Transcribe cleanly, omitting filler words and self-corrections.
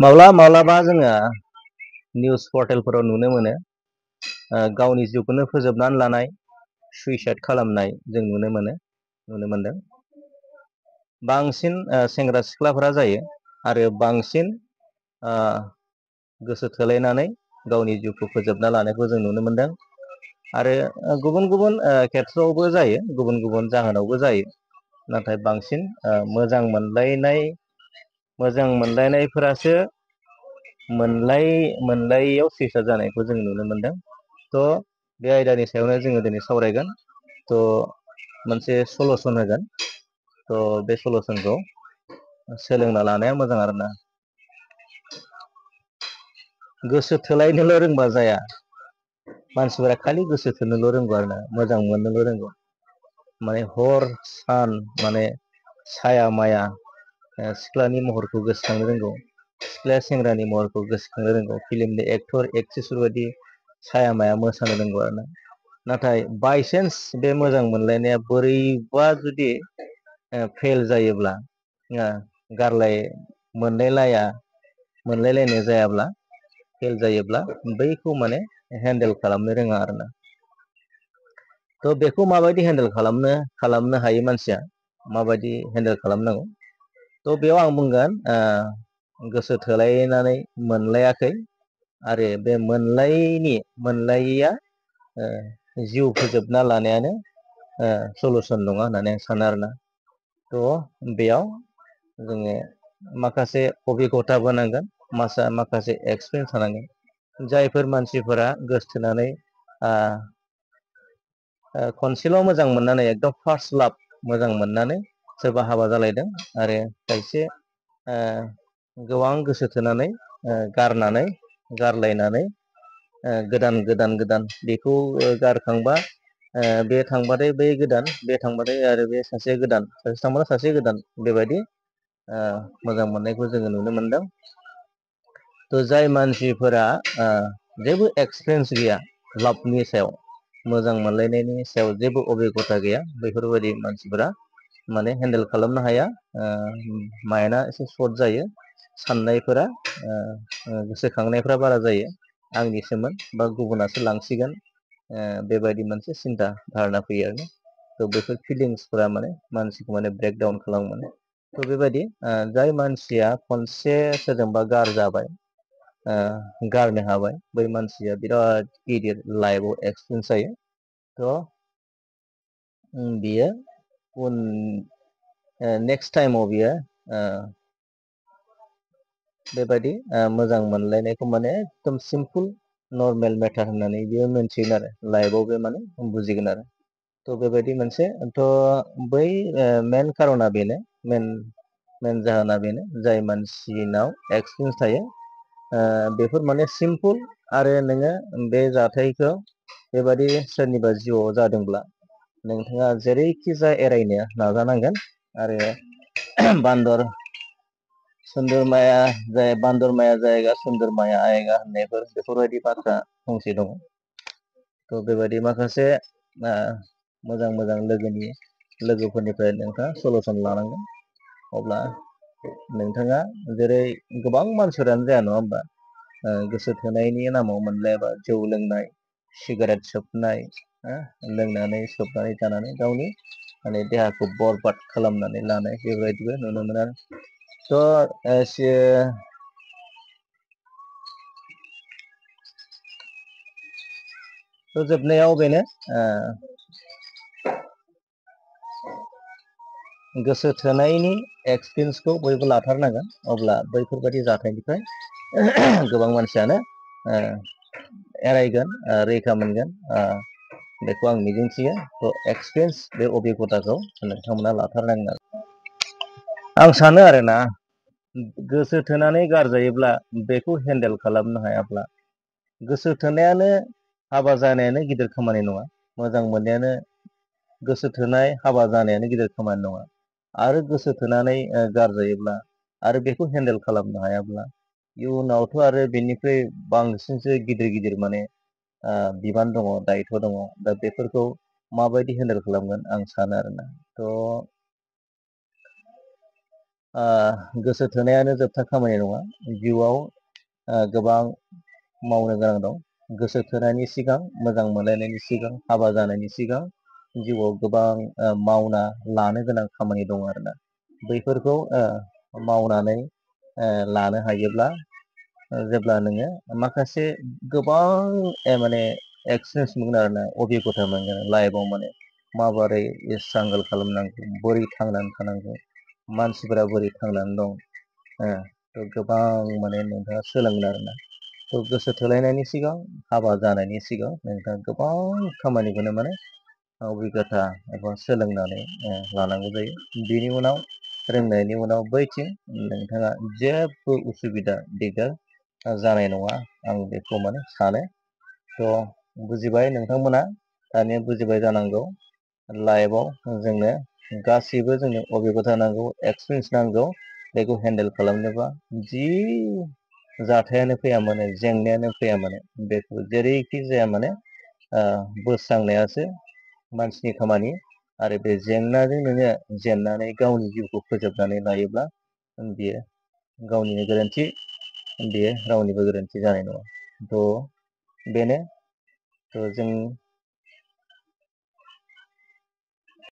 माब्लाबा जोङो निउस पर्टेलफोराव नुनो मोनो गावनि जिउखौनो फोजोबनानै लानाय सुइसाइड खालामनाय जों नुनो मोनदों। बांसिन सेंग्रा सिख्लाफोरा जायो आरो बांसिन गोसो थोलायनानै गावनि जिउखौ फोजोबना लानायखौ जों नुनो मोनदों। आरो गुबुन गुबुन खेथ्रआवबो जायो, गुबुन गुबुन जाहोनावबो जायो। नाथाय बांसिन मोजां मोनलायनायफोरासो मोनलायियाव सुइसाइड जानायखौ जों नुनो मोनदों। थ' बे आयदानि सायावनो जोङो दिनै सावरायगोन। थ' मोनसे सलुसन होगोन। थ' बे सलुसनखौ सोलोंना लानाया मोजां आरोना। गोसो थोलायनोल' रोंबा जाया, मानसिफोरा खालि गोसो थोनोल' रोंगौ आरोना, मोजां मोननोल' रोंगौ। माने हर सान माने साया माया सिख्लानि महरखौ गोसोखांनो रोंगौ, सिख्लाया सेंग्रानि महरखौ गोसोखांनो रोंगौ, फिल्मनि एक्टर एक्ट्रिसफोर बायदि साया माया मोसानो रोंगौ आरोना। नाथाय बायसान्स बे मोजां मोनलायनाया बोरैबा जुदि फेल जायोब्ला, मोनलायलायनाय जायाब्ला, फेल जायोब्ला बैखौ माने हेन्डेल खालामनो रोङा आरोना। थ' बेखौ माबायदि हेन्डेल खालामनो हायो मानसिया, माबायदि हेन्डेल खालामनांगौ। थ' बेयाव आं बुंगोन गोसो थोलायनानै मोनलायाखै आरो बे मोनलायिया जिउ फोजोबना लानायानो सलुसन नङा होननानै आं सानो आरोना। थ' बेयाव जोङो माखासे अबिगथाबो नांगोन, माखासे एक्सपिरियेन्स थानांगोन। जायफोर मानसिफोरा गोसोथोनानै खनसेल' मोजां मोननानै एकदम फार्स्ट लाभ मोजां मोननानै सोरबा हाबा जालायदों आरो खायसे गोबां गोसो थोनानै गारलायनानै गोदान बेखौ गारखांबा बे थांबाथाय बै गोदान, बे थांबाथाय आरो बे सासे गोदान, सासे थांबाथाय सासे गोदान, बेबायदि मोजां मोननायखौ जोङो नुनो मोनदों। थ' जाय मानसिफोरा जेबो एक्सपिरियेन्स गैया लाभनि सायाव, मोजां मोनलायनायनि सायाव जेबो अबिगथा गैया, बेफोरबायदि मानसिफोरा माने हेन्डेल खालामनो हाया, माइन्डआ एसे सर्ट जायो, साननायफोरा गोसोखांनायफ्रा बारा जायो, आंनिसोमोन बा गुबुनासो लांसिगोन, बेबायदि मोनसे सिन्था धारना फैयो आरो। थ' बेफोर फिलिंसफोरा माने मानसिखौ माने ब्रेकडाउन खालामो माने। थ' बेबायदि जाय मानसिया खनसे सोरजोंबा गारनो हाबाय, बै मानसिया बिराद गिदिर लाइफआव एक्सपिरियेन्स जायो। थ' बियो नेक्स्ट टाइमाव बियो बेबायदि मोजां मोनलायनायखौ माने एकदम सिम्पोल नर्मेल मेटार होननानै बियो मोनथिगोन आरो, लाइफआव बे माने बुजिगोन आरो। थ' बेबायदि मोनसे, थ' बै मेन खारना बेनो, मेन जाहोना बेनो, जाय मानसिनाव एक्सपिरियेन्स थायो, बेफोर माने सिम्पोल। आरो नोङो बे जाथायखौ बेबादि सोरनिबा जिउआव जादोंब्ला नोंथाङा जेरैखि जाया एरायनो नाजानांगोन। आरो बान्दर माया जायगा सुन्दर माया आयगा होननायफोर बेफोरबायदि बाथ्रा फंसे दङ। थ' बेबायदि माखासे मोजां लोगोफोरनिफ्राय नोंथाङा सलुसन लानांगोन। अब्ला नोंथाङा जेरै गोबां मानसिफोरानो जाया नङा होमबा, गोसो थोनायनि नामाव मोनलायाबा जौ लोंनाय, सिगारेट सोबनाय, लोंनानै सोबनानै जानानै गावनि माने देहाखौ बरबाद खालामनानै लानाय, बेबायदिबो नुनो मोनो। थ' जोबनायाव बेनो, गोसो थोनायनि एक्सपिरियेन्सखौ बयबो लाथारनांगोन। अब्ला बैफोरबायदि जाथायनिफ्राय गोबां मानसियानो एरायगोन, रैखा मोनगोन, बेखौ आं मिजिंथियो। थ' एक्सपिरियेन्स बे अबिगथाखौ नोंथांमोना लाथारनांगोन आरो। आं सानो आरोना, गोसो थोनानै गारजायोब्ला बेखौ हेन्डेल खालामनो हायाब्ला, गोसो थोनायानो हाबा जानायानो गिदिर खामानि नङा, मोजां मोननायानो गोसो थोनाय हाबा जानायानो गिदिर खामानि नङा। आरो गोसो थोनानै गारजायोब्ला आरो बेखौ हेन्डेल खालामनो हायाब्ला, इयुनावथ' आरो बेनिफ्राय बांसिनसो गिदिर माने बिबान दङ, दायथ' दङ। दा बेफोरखौ माबायदि हेन्डेल खालामगोन आं सानो आरोना। थ' गोसो थोनायानो जोबथा खामानि नङा। जिउआव गोबां मावनो गोनां दं। गोसो थोनायनि सिगां, मोजां मोनलायनायनि सिगां, हाबा जानायनि सिगां जिउआव गोबां मावना लानो गोनां खामानि दं आरोना। बैफोरखौ मावनानै लानो हायोब्ला जेब्ला नोङो माखासे गोबां माने एक्सपिरियेन्स मोनगोन आरोना, अबिगथा मोनगोन लाइफआव माने माबोरै स्ट्रागोल खालामनांगौ, बोरै थांनानै थानांगौ, मानसिफोरा बोरै थांनानै दं, गोबां माने नोंथाङा सोलोंगोन आरोना। गोसो थोलायनायनि सिगां, हाबा जानायनि सिगां नोंथाङा गोबां खामानिखौनो माने अबिगथा एबा सोलोंनानै लानांगौ जायो। बेनि उनाव रोंनायनि उनाव बैथिं नोंथाङा जेबो उसुबिदा दिगदार जानाय नङा, आं बेखौ माने सानो। बुजिबाय नोंथांमोना, दानिया बुजिबाय जानांगौ। लाइफआव जोंनो गासैबो जोंनो अबिगथा नांगौ, एक्सपिरियेन्स नांगौ। बेखौ हेन्डेल खालामनोबा जि जाथायानो फैया मानो, जेंनायानो फैया मानो, बेखौ जेरैखि जाया माने बोस्रांनायासो मानसिनि खामानि। आरो बे जेंनाजों नोङो जेननानै गावनि जिउखौ फोजोबनानै लायोब्ला बियो गावनिनो गोरोन्थि, बेयो रावनिबो गोरोन्थि जानाय नङा। बेनो जों